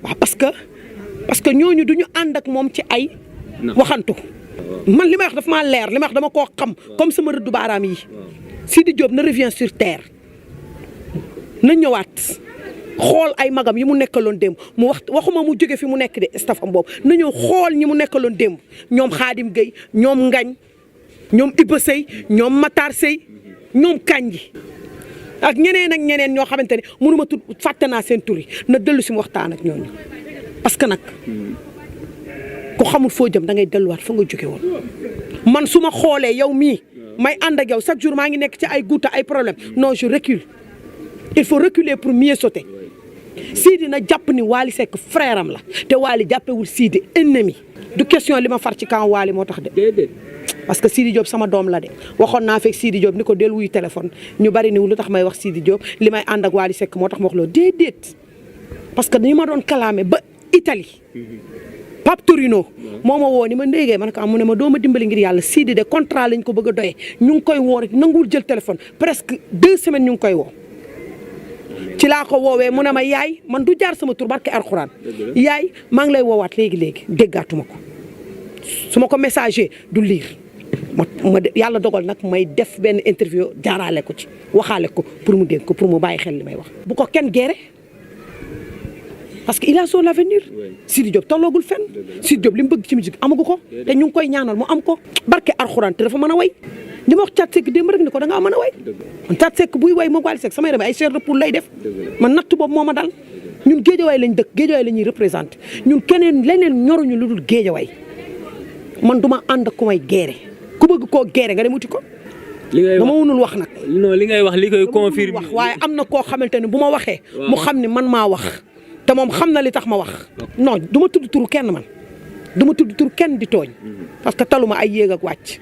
waaw parce que ñooñu duñu ànd ak moom ci ay waxantu man li may wax dafa maa leer li may wax dama koo xam comme sama rëddu baaraam yi Sidi Diop na revient sur terre na ñëwaat xool ay magam yi mu nekkaloon démb mu waxuma mu jóge fi mu nekk de stafam boobu na ñëw xool ñi mu nekkaloon démb ñoom Khadim Gueye ñoom Ngañ ñoom Iba Sey ñoom Matar Sey ñoom Kanji ak ñeneen ñoo xamante ne mënuma tudd fàtte naa seen tur yi na dellu si mu waxtaan ak ñooñu parce que nag ku xamul foo jëm da ngay delluwaat fa nga jóge woon man su ma xoolee yow mii may ànd ak yow chaque jour maa ngi nekk ci ay guuta ay problème non je recule il faut reculer pour mieux sauter Sidi na jàpp ni Wally Seck frère am la te Wally jàppewul Sidi ennemi du question li ma far ci camp Wally moo tax de parce que Sidi Diop sama doom la de waxoon naa fekk Sidi Diop ni ko del wuyu téléphone ñu bari ni lu tax may wax Sidi Diop li may ànd ak Wally Seck moo tax ma wax loolu déedéet parce que ni ma doon kalaame ba Italie Pape Torino moo ma woo ni ma ndéygee man ko am mu ne ma doo ma dimbali ngir yàlla Sidi de contrat lañ ko bëgg a doyee ñu ngi koy woo rek nanguwul jël téléphone presque 2 semaines ñu ngi koy woo ci laa ko woowee mu ne ma yaay man du jaar sama tur barke alxuraan yaay maa ngi lay woowaat léegi déggaatuma ko su ma ko messager du lire ma yàlla dogal nag may def benn interview jaaraale ko ci waxaale ko pour mu dégg ko pour mu bàyyi xel li may wax bu ko kenn géere parce que il a son avenir Sidi Diop tolloogul fenn Sidi Diop li mu bëgg ci musique amagu ko te ñu ngi koy ñaanal mu am ko barke alxuraan te dafa mën a way li ma wax Thiat Seck démb rek ni ko da ngaa mën a way man Thiat Seck buy way moo Wally Seck samay demee ay chair de poule lay def man natt boobu moo ma dal ñun géejawaay lañ dëkk géejawaay la ñuy représenté ñun keneen leneen ñoruñu lu dul géejawaay man duma ànd ak ku may géere ku bëgg koo géere nga dem uti ko dama mënul wax nag non li ngay wax li koy confirmer wax waaye am na koo xamante ne bu ma waxee mu xam ne man maa wax te moom xam na li tax ma wax non du ma tudd turu kenn man du ma tudd turu kenn di tooñ parce que taluma ay yéeg ak wàcc